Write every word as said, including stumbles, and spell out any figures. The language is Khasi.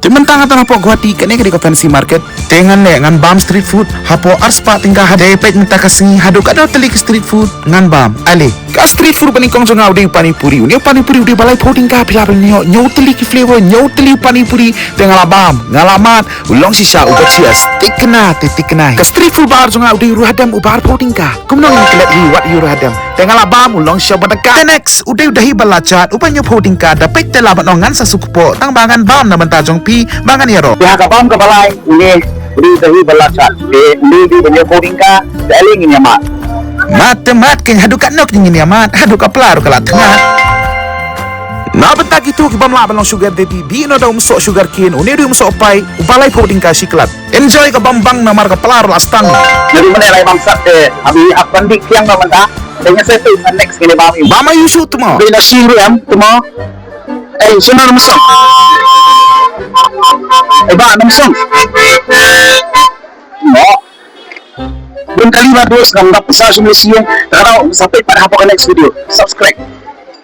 Mynta nga tang hapoh Guwahati, kane ka dei ka fancy market. Te ngan leh, ngan bam street food hapoh arspah tyngka hadien, peit mynta ka sngi haduh katno tylli ki street food ngan bam. Ale, ka street food ba nyngkong jong nga u dei u pani puri. Une u pani puri u dei ba laiphew tyngka, phi lah ban ïoh hynñiew tylli ki flavor, hynñiew tylli u pani puri. Te nga la bam, nga la mad, u long shisha uba chias. Tikna, te tikna. Ka street food ba ar jong nga u dei u riewhadem uba arphew tyngka. Kumno ngin klet ïa u wat ïa u riewhadem. Te nga la bam, u long shisha uba daka. Te next, u dei u dahi balachat uba hynñiewphew tyngka. Da peit te lah ban ong ngan sa suk kpoh, tang ba ngan bam na bynta jong phi ba ngan ïaroh. Te ha ka bam kaba lai, une u dei u dahi balachat. Te une u dei uba hynñiewphew tyngka. Te ale ngin ïa mad. Mad te mad, keiñ haduh katno keiñ ngin ïa mad, haduh ka pla ruh ka la thnga. Na bynta kito kiba ym lah ban long sugar daddy, dei noh da u msoh sugar cane, une u dei u msoh paip uba laiphew tyngka shi klat. Enjoy ka bam bang namar ka pla ruh la stang. Naduh mynne lai bam sat te, abi ap ban dik thiang noh mynta. Te ngin sa peit sa next ngin ïa bam ïa u. Bam ïa u shuh tmo. Dei na shi ruh em tmo. Ei, shuh noh na msoh. Ei, ba na msoh. Mo. Bun kali ba dus ngam dap sa sum le siung. Te ka dau sa peit pat hapoh ka next video. Subscribe.